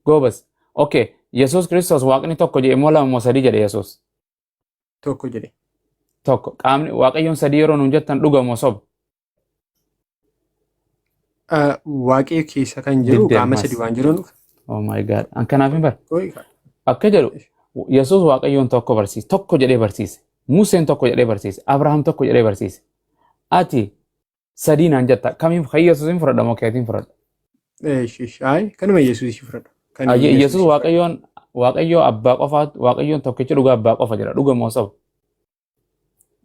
Goobas. Okay. Yesuus Kiristoos Waaqni tokko jedhe moo lama moo sadii jedhe Yesuus? Tokko jedhe. Tokko. Qaamni Waaqayyoon sadii yeroo nuun jettan dhuga moo soba? Waaqayyo keessa kan jiru Didde qaama ammas. sadii waan jiruun. Oh my God. An kanaaf hin bar. Oi, Akka jedhu Yesuus Waaqayyoon tokko barsiise. Tokko jedhee barsiise. Museen tokko jedhee barsiise. Abrahaam tokko jedhee barsiise. Ati sadii naan jetta. Kamiin kan Yesuusin fudhadha moo keetiin fudhadha? Eesh, eesh, ay, kanuma Yesuus fudhadha. Kan Ayyee, Yesuus Yesuus fudhadha. Waaqayyoon Waaqayyoo abbaa qofaa Waaqayyoon tokkichi dhugaa abbaa qofa jedha. Dhuga moo soba?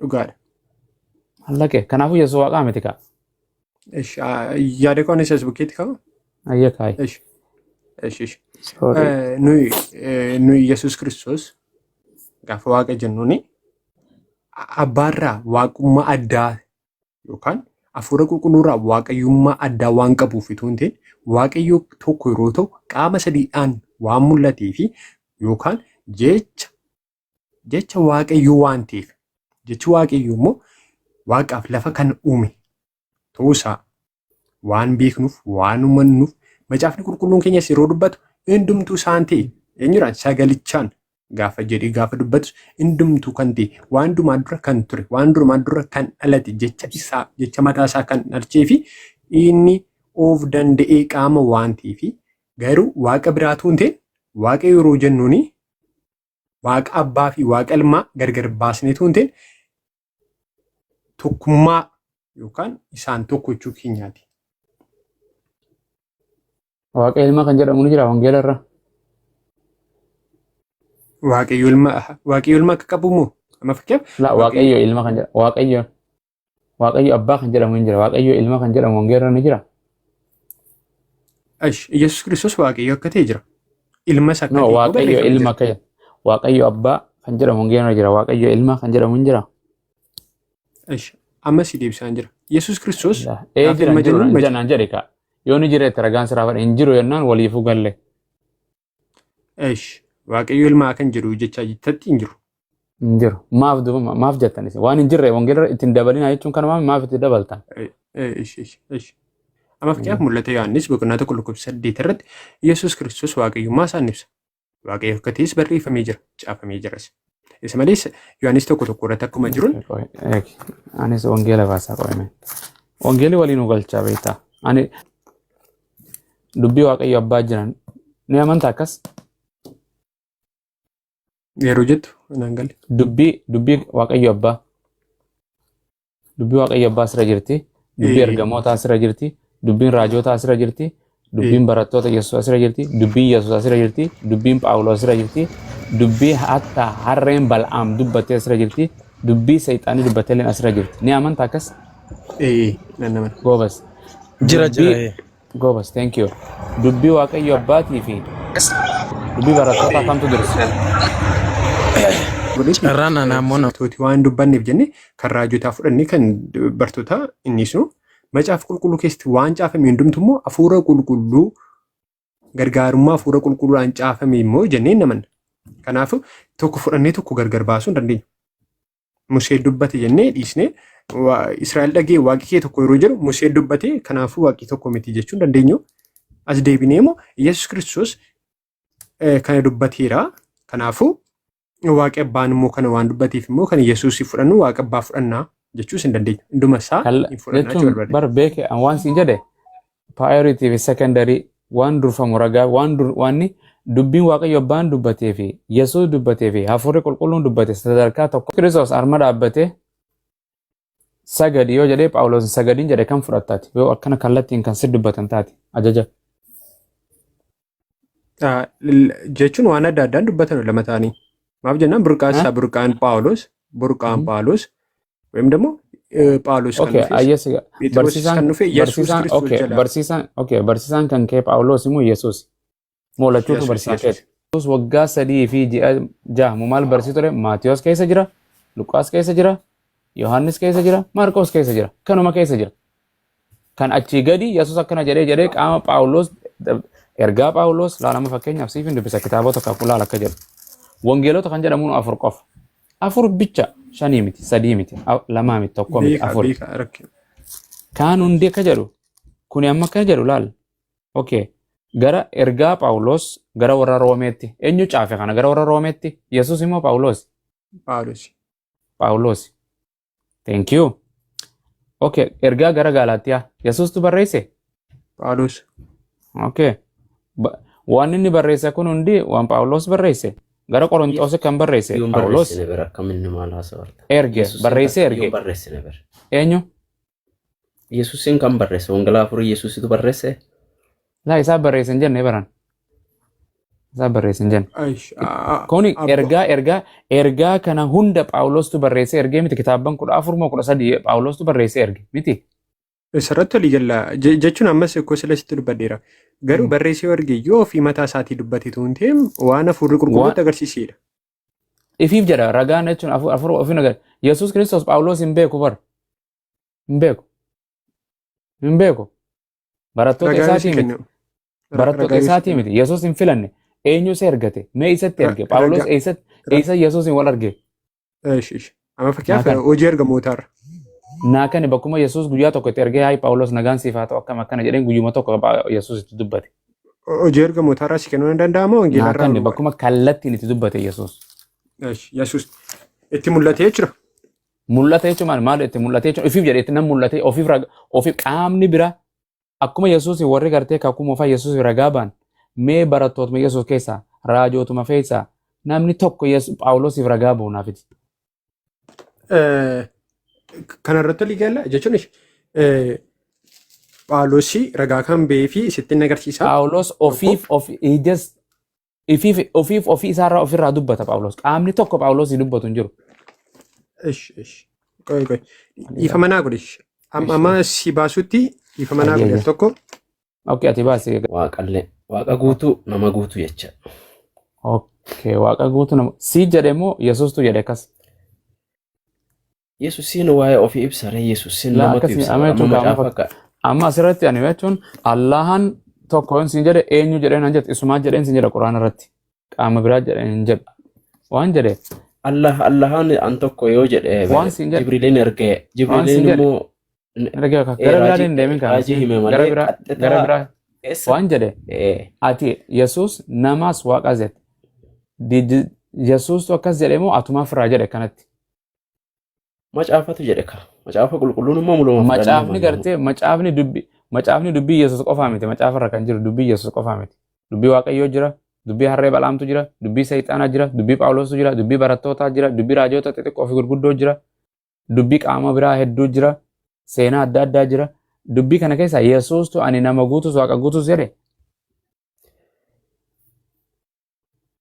Dhugaadha. Hallaqe. Kanaafuu Yesuus waaqaa miti kaa. Eesh, yaada koon isas bukkeetti qaba. Ayyee kaayi. Eesh, eesh, eesh. Sorry. Nuyi Yesuus Kiristoos gaafa waaqa jennuuni abbaarraa waaqummaa addaa yookaan hafuura qulqulluurraa waaqayyummaa addaa waan qabuuf utuu hin ta'in waaqayyo tokko yeroo ta'u qaama sadiidhaan waan mul'atee fi yookaan jecha waaqayyoo waan ta'eef jechi waaqayyoo immoo waaqaaf lafa kan uume ta'uusaa waan beeknuuf waan hubannuuf macaafni qulqulluun keenyas yeroo dubbatu hundumtuu isaan ta'e eenyudhaan sagalichaan gaafa jedhee gaafa dubbatu hundumtuu kan ta'e waan hundumaa dura kan ture waan hundumaa dura kan dhalate jecha isaa jecha mataa isaa kan dhalchee fi inni of danda'ee qaama waan ta'eef garuu waaqa biraatu hin ta'in waaqa yeroo jennuuni waaqa abbaa fi waaqa ilmaa gargar baasneetu hin ta'in tokkummaa yookaan isaan tokko jechuu keenyaati. Waaqa ilma kan jedhamu ni jira wangeela irra. Waaqayyo ilma akka qabu moo? Amma fakkeenyaaf La Waaqayyo Waaqayyo ilma kan jedhamu Waaqayyo Waaqayyo abbaa kan jedhamu ni jira. Waaqayyo ilma kan jedhamu wangeela irra ni jira. Ash, Yesuus Kiristoos Waaqayyo akka ta'e jira. Ilmas akka No ta'e immoo Waaqayyo barreeffamee ilma jira. akka jedhamu. Waaqayyo abbaa kan jedhamu wangeela irra jira. Waaqayyo ilma kan jedhamu ni jira. Ash, amma si deebisaan jira. Yesuus Kiristoos La ee gaafa jira ilma hin jiru jennuun maca naan jedhe kaa. Yoo ni jira itti ragaan siraa fadhe hin jiru jennaan waliifuu galle. Ash, Waaqayyo ilmaa kan jedhu jechaa jettatti hin jiru. Hin jiru. Maaf duuba maaf jettan isin? Waan hin jirre wangeela irra ittiin dabalinaa jechuun kanuma maaf itti dabaltan? Ish, ish, ish. Amma fakkeenyaaf mul'ata Yohaannis boqonnaa 1 lakkoofsa 8 irratti Yesuus Kiristoos waaqayyummaa isaa ni ibsa. Waaqayyo akka ta'es barreeffamee jira, caafamee jiras. Isa malees Yohaannis 1:1 irratti akkuma jiruun Anis wangeela baasaa qo'ame. Wangeelli waliin nu galchaa beektaa. Ani dubbii Waaqayyo abbaa jiran ni amantaa akkas? Yeroo jettu naan galle. Dubbii Waaqayyo abbaa. Dubbii Waaqayyo abbaa asirra jirti. Dubbii ergamootaa asirra jirti. Dubbiin raajootaa asirra jirti. Dubbiin barattoota Yesuus asirra jirti. Dubbiin Yesuus asirra jirti. Dubbiin Phaawulos asirra jirti. Dubbii hatta harreen Bal'aam dubbattee asirra jirti. Dubbii Seexaanii dubbattee illee asirra jirti. Ni amantaa akkas? Ee, nan amana. Goobas. Jira jira. Dubbii Goobas, thank you. Dubbii Waaqayyo Abbaatii fi dubbii barattootaa kamtu dursa? Godheeti Carraan anaa immoo nama. tooti waan dubbanneef jenne kan raajotaa fudhannee kan bartoota innisnu macaafa qulqulluu keessatti waan caafame hundumtu immoo hafuura qulqulluu gargaarummaa hafuura qulqulluudhaan caafame immoo jennee namanna. Kanaafuu tokko fudhannee tokko gargar baasuu hin dandeenyu. Musee dubbate jennee dhiisnee Israa'el dhagee waaqi kee tokko yeroo jedhu Musee dubbate kanaafuu waaqi tokko miti jechuu hin dandeenyu. As deebinee immoo Yesuus Kiristoos kana dubbateera. Kanaafuu waaqi abbaan immoo kana waan dubbateef immoo kan Yesuus fudhannu waaqa abbaa fudhannaa jechuus hin dandeenyu. Hunduma isaa hin fudhannaa jechuu Jechuun barbaade. bar beeke an waan siin jedhe priority fi secondary waan durfamu ragaa waan dur waanni dubbiin Waaqayyo abbaan dubbatee fi Yesuus dubbatee fi hafuurri qulqulluun dubbate sadarkaa tokko Kiristoos arma dhaabbatee sagadi yoo jedhee Phaawulos sagadiin jedhe kan fudhattaati yoo akkana kallattiin kan si dubbatan taate ajaja. Jechuun waan adda addaan dubbatan lama ta'anii. Maaf jennaan burqaan isaa burqaan Phaawulos burqaan Phaawulos ወይም ደግሞ ጳውሎስ kan Okay, dhufes ayyes Phexrosis barsiisaan kan dhufe Yesuus barsiisaan Kiristoos okay, jalaa. barsiisaan okay, barsiisaan kan kee Phaawulos immoo Yesuus. Moo lachuutu Yesuus barsiisaa Yesuus. keeti. Yesuus waggaa 3 fi ji'a 6 moo maal barsiisuu ture? Maatiyos keessa jira, Luqaas keessa jira, Yohaannis keessa jira, Maarqos keessa jira, kanuma keessa jira. Kan achii gadi Yesuus akkana jedhee jedhee qaama Phaawulos ergaa Phaawulos laalama fakkeenyaaf siif hin dubbisa kitaabota kakuu laala akka jedhu. Wangeelota kan jedhamuun afur qofa. Afur bicha shanii miti, sadii miti, lamaa miti, tokko miti, Beekaa afur. beekaa rakkina. Kaan hundi akka jedhu kuni amma akkana jedhu laal. Okay. Gara ergaa Phaawulos gara warra Roomeetti. Eenyu caafe kana gara warra Roomeetti? Yesuus immoo Phaawulos. Phaawulos. Phaawulos. Thank you. Okay, ergaa gara Gaalaatiyaa. Yesuustu barreesse? Phaawulos. Okay. Waan inni barreesse kun hundi waan Phaawulos barreesse. Gara Qoronxoos kan barreesse Yoon Phaawulos barreessine bira akkamiin maal haasawarta? erge Yesuusin barreesse yoon erge. barreessine bira. Eenyu? Yesuusin kan barreesse wangeelaa afurii Yesuusitu barreesse. Laa isaa barreesse hin jenne baran. Isaa barreesse hin jenne. Aish, Kuni abbo. ergaa kana hunda Phaawulostu barreesse ergee miti kitaabban 14 moo 13 Phaawulostu barreesse erge miti. Isarratti walii galla jechuun ammas ikkoo sila sitti dubbadheera. Garuu barreessee erge yoo ofii mataa isaatii dubbatetu hin ta'in waan hafuurri qulqulluutti agarsiisedha. Ifiif jedha ragaan jechuun afur ofiin agarra. Yesuus Kiristoos Phaawulos hin beeku bara. Hin beeku. Hin beeku. Barattoota Ragaa yoo si isaatii miti. kennu. Barattoota Ragaa yoo si isaatii kennu. miti. Yesuus hin filanne. Eenyu isa ergate? Mee isatti erge? Phaawulos eessatti eessa Yesuusin wal arge? Ish, ish. Amma Naa fakkeenyaaf kana. hojii ergamootaarra. Naa kani bakkuma Yesuus guyyaa tokko itti ergee hayi Phaawulos nagaan siif haa ta'u akkam akkana jedheen guyyuma tokko Yesuus itti dubbate. Hojii ergamootaarraa si kennuu ni danda'ama Naa wangeelaarraa kani duwwaa. bakkuma kallattiin itti dubbate Yesuus. Ish, Yesuus itti mul'atee jira. Mul'ata jechuun maal maal itti mul'ate jechuun ofiif jedhee itti nan mul'ate ofiif raga ofiif qaamni bira akkuma Yesuus warri gartee kakuu moofaa Yesuus ragaa ba'an mee barattootuma Yesuus keessaa raajootuma keessaa namni tokko Phaawulosiif ragaa ba'u naaf fidi. Kanarratti olii gala jechuun Phaawulosii ragaa kan ba'ee fi sitti inni agarsiisa. Phaawulos Tokko ofiif of he just ifiif ofiif ofii isaarraa ofirraa dubbata Phaawulos. Qaamni tokko Phaawulosii dubbatu hin jiru. Ish, ish. Qoy, qoy. Dhiifama naa godhi. Amma si baasutti dhiifama naa godhi al tokko. Okay, ati baasi. Waaqallee waaqa guutuu nama guutuu jecha. Okay, waaqa guutuu nama. Si jedhe moo Yesuustu jedhe akkas? Yesuusiin waa'ee ofii ibsa ree Yesuusiin Laa namatu akkasii ibsa. amma Amma jechuun qaama macaafa fakka. akka Amma asirratti ani jechuun Allahan tokko yoon siin jedhe eenyu jedheen nan jedhe isumaa jedheen siin jedha Quraana irratti. Qaama biraa jedheen hin jedhu. Waan jedhe Allah Allahaan an tokko yoo jedhe waan siin jedhe Jibriiliin ergee waan siin Jibriiliin jedhe immoo erga gara biraa raajii hin deemin kaana raajii hime gara malee biraa gara qaxxitaa biraa keessa waan jedhe ati Yesuus namaas waaqas jette. Yesuustu akkas jedhe moo atumaa firaa jedhe kanatti. Macaafatu jedhe ka. Macaafa qulqulluun immoo muluma fudhannee Macaafni amanna. gartee macaafni dubbii Yesuus qofaa miti. Macaafa irra kan jiru dubbii Yesuus qofaa miti. Dubbii Waaqayyoo jira, dubbii harree Balaamtu jira, dubbii Seexanaa jira, dubbii Phaawulostu jira, dubbii barattootaa jira, dubbii raajota xixiqqoo fi gurguddoo jira, dubbii qaama biraa hedduu jira, seenaa adda addaa jira. Dubbii kana keessa Yesuustu ani nama guutus waaqa guutus jedhe.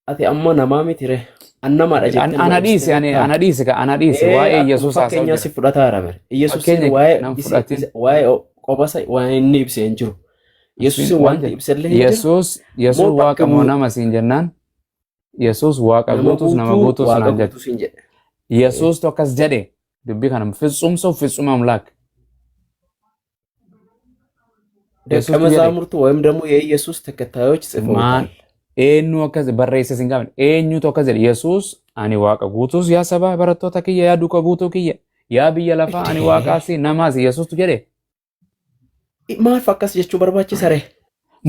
Ati amma namaa miti ree. An namaadha jettee nama Ana ibsite dhiisi ani beektaa? ana dhiisi ka ana dhiisi Ee waa'ee akkuma Yesuus haasa'u fakkeenyaa jira. si fudhataara bare. Yesuusiin Fakkeenya waa'ee nan isi fudhatin. waa'ee qobasa waan inni ibse hin jiru. Yesuusiin Waan wanti jedhe ibsellee hin jiru. Yesuus Yesuus Moo bakka waaqa moo bu'u nama siin jennaan Yesuus waaqa nama guutus nama guutuu guutus waaqa naan jedhe. guutuu siin jedhe. Yesuustu akkas jedhe dubbii kana ፍጹም ሰው ፍጹም አምላክ ደቀ Yesuustu jedhe መዛሙርቱ ወይም ደግሞ የኢየሱስ ተከታዮች maan ጽፈውታል። eenyu akkas barreesse sin gaafne eenyutu akkas jedhe Yesuus ani waaqa guutus yaa saba barattoota kiyya yaa duuka buutuu kiyya yaa biyya lafaa ani waaqaas namaas Yesuustu jedhe Maaf akkas jechuu barbaachisa ree?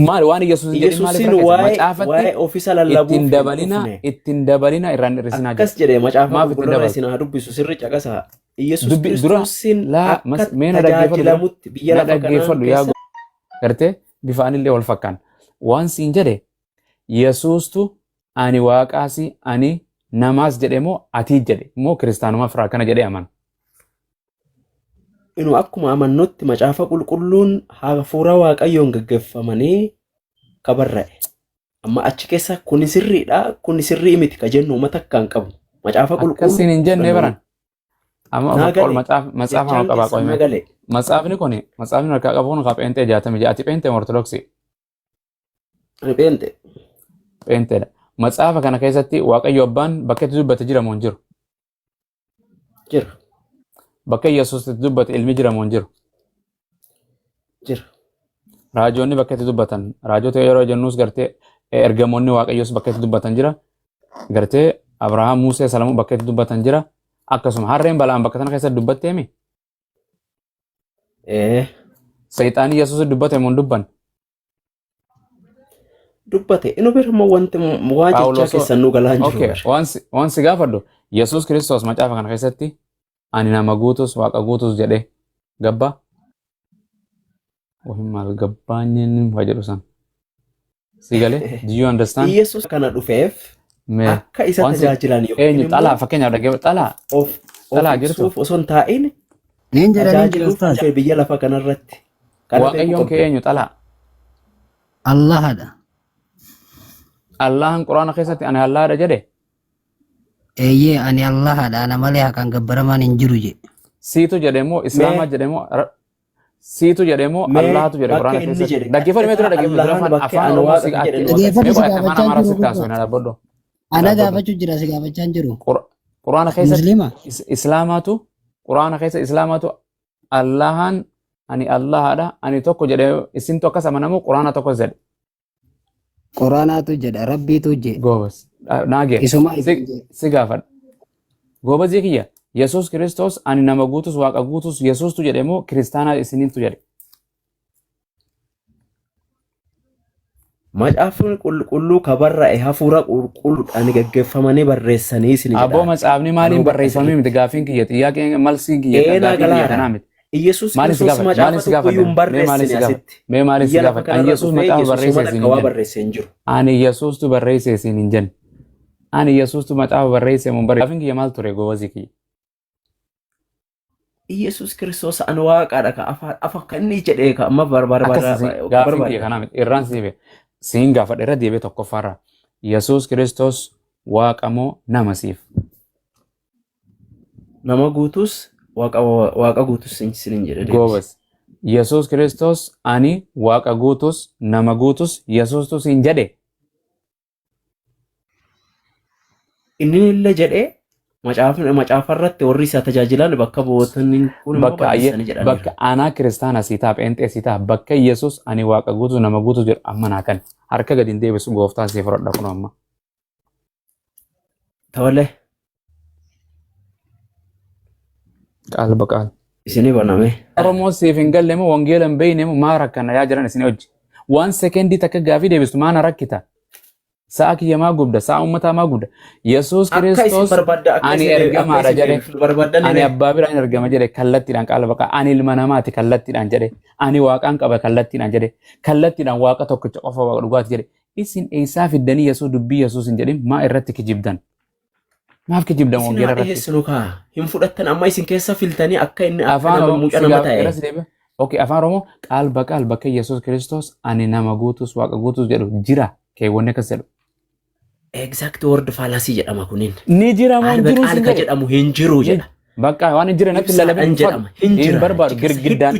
Maal waan Yesuus hin jedhin maaliif Yesuusiin rakkeessa? waa'ee Macaafatti waa'ee ofiisa ittiin lallabuuf hin dabalina dhufne. ittiin dabalina irraan hir'isinaa Akkas jedhe. jedhe macaafa Maaf ittiin qulqulluu irraa dabalta? isin haa dubbisu sirri caqasaa. Iyyasuus Dubbi dura Kiristoosiin laa akka mas mee na dhaggeeffadhu dura tajaajilamutti biyya na lafa kanaa dhaggeeffadhu yaa keessa gartee bifaanillee wal fakkaan. Waan siin jedhe Yesuustu ani waaqaasi ani namaas jedhe moo atii jedhe moo kiristaanuma firaa kana jedhee amana. Inu akkuma amannutti macaafa qulqulluun hafuura waaqayyoon gaggeeffamanii kabarra'e. Amma achi keessa kuni sirriidha kuni sirrii miti ka jennu uummata akka hin qabu. Macaafa qulqulluu Akkasiin hin jenne fudhannanii baran. Amma naa bakka ol gale matsaafa jechaan qabaa keessan qoyme. naa gale. Matsaafni kun matsaafni harkaa qabu kun kaa pheenxee 66 ati pheenxee moo ortodoksii? Ani pheente. Pheenxeedha. Matsaafa kana keessatti Waaqayyo abbaan bakka itti dubbate jira moo hin jiru? Jira. Bakka Yesuus itti dubbate ilmi jira moo hin jiru? Jira. Raajoonni bakka itti dubbatan raajota yeroo jennuus gartee ergamoonni Waaqayyoos bakka itti dubbatan jira. Gartee Abrahaam, Musee, Salamuun bakka itti dubbatan jira. Akkasuma harreen Bala'aan bakka sana keessatti dubbatteemi. Ee. Seexaanni Yesuus dubbate moo hin dubbanne? Dubbate. Inni bira immoo wanti waan jechaa Phaawulos keessan nu galaa hin jiru Okay, bara. waan si gaafadhu Yesuus Kiristoos macaafa kana keessatti ani nama guutus waaqa guutus jedhee gabbaa wahin maal gabbaanyeen waa jedhu san. Si galee? Do you understand? Iyesuus kana dhufeef Mee akka isa waan si tajaajilan yookiin eenyu immoo xalaa fakkeenyaaf dhaggeeffadhu xalaa of of xalaa jirtu ibsuuf osoo hin taa'in Niin jedha niin jira tajaajiluuf ustaaz. dhufe biyya lafa kanarratti. Kana beekuu Waaqayyoon kee qabda. eenyu xalaa? Allahadha. Allahan quraana keessatti ani Allahdha jedhe. Eeyyee, ani Allahadha, ana malee haqaan gabbaramaan hin jiru jedhe. Siitu jedhe moo Islaamaa Mee jedhe moo siitu jedhe moo mee Allahatu jedhe bakka quraana inni keessatti. jedhe Dhaggeeffadhu mee dura qaxxitaa dhaggeeffadhu dura Allahan afaan bakkee afaan ana Oromoo si waaqa jedhe ati nu Dhaggeeffadhu, mee si qo'ate afaan gaafachaa Amaaraa jiru sitti gurbaa. haasofne dhaabbadhu. Ana Dhaabbadhu. gaafachuu jira, si gaafachaa hin jiru. Quraana keessatti Muslima. Islaamaatu quraana keessa Islaamaatu Allahan ani Allahadha ani tokko jedhe isintu akkas amanamu quraana tokko jedhe. Quraanaatu jedha, Rabbiitu jedhe. Goobas. Naagee Isuma si isin jedhe. si gaafadha. Goobazii kiyya Yesuus Kiristoos ani nama guutus waaqa guutus Yesuustu jedhe moo kiristaanaa isiniintu jedhe? Macaafni qulqulluu ka barraa'e hafuura qulqulluudhaan gaggeeffamanii barreessanii isin Aboo jedha. macaafni Kana maaliin hubadha barreeffamee sirriitti. miti gaaffiin kiyya xiyyaaqeen malsiin kiyya Eenaa gaaffiin kiyya galaadha. kanaa miti. Iyyasuus Maaliin si Kiristoos gaafadhe? Maaliin macaafa si tokkoyyuu gaafadhe? hin Mee maaliin si barreessine gaafadhe? asitti. Mee maaliin si Biyya lafa gaafadhe? Ani kanarra Yesuus dhufee macaafa Yesuus barreesse uma isin takka hin waa jenne. barreesse hin jiru. Ani Yesuustu barreesse isin hin jenne. Ani Yesuustu macaafa barreesse mun barreesse. Gaaffiin kiyya maal ture goobazii kiyya? Iyyasuus Kiristoos ani waaqaadha ka afaan afa kan inni jedhee ka amma Akkas isin gaaffiin kiyya barbaada. kanaa miti. Irraan si beeka. Siin gaafadhe irra deebi'ee tokkoffaarra. Yesuus Kiristoos waaqa moo nama siif? Nama guutus waaqa waaqa guutus isin hin jedhe deebise. Goobas. Yesuus Kiristoos ani waaqa guutus nama guutus Yesuustu siin jedhe. Inni illee jedhee macaafni macaafarratti warri isa tajaajilan bakka bu'ootni kun immoo Bakka ayye barreessanii jedhaniiru. bakka anaa kiristaana sii ta'a pheenxee sii ta'a bakka Yesuus ani waaqa guutus nama guutus jedhu amma naa kan harka gadi hin deebisu gooftaa sii fudhadha kun amma. Tole Qaal baqaal. isinii baname. Oromoo siif hin galle moo wangeela hin beekne moo maa rakkana yaa jiran isin hojji. Waan sekendii takka gaafii deebistu maa na rakkita. Sa'a kiyya maa gubda sa'a uummataa maa gubda. Yesuus Akka isin Kiristoos barbaadda akka ani isin akka ergamaadha isin jedhe. deebifnu barbaaddan Ani ree. abbaa biraan ergama jedhe kallattiidhaan qaala baqa. Ani ilma namaati kallattiidhaan jedhe. Ani waaqaan qaba kallattiidhaan jedhe. Kallattiidhaan waaqa tokkicha qofa waaqa dhugaati jedhe. Isin eessaa fiddanii Yesuus dubbii Yesuus hin jedhin maa irratti kijibdan? Maaf kijibdan Isin wangeela haa irratti? dhiyeessinu kaa hin fudhattan amma isin keessa filtanii akka inni akka Afaan nama Oromoo mucaa si nama gaaf ta'e. irra si deebi'a. Okay, afaan Oromoo qaal baqaal bakka Yesuus Kiristoos ani nama guutus waaqa guutus jedhu jira keewwanni akkas jedhu. Exact word fallacy jedhama kunin. Ni jira moo Qaal hin jiru baqaal sin ka jedhe. jedhamu hin jiru Ni jedha. bakka waan hin jire natti hin lallabin Ibsaadhaan hin fadhu. jedhama hin Hin jira barbaadu achi keessa girgiddaan hedduu.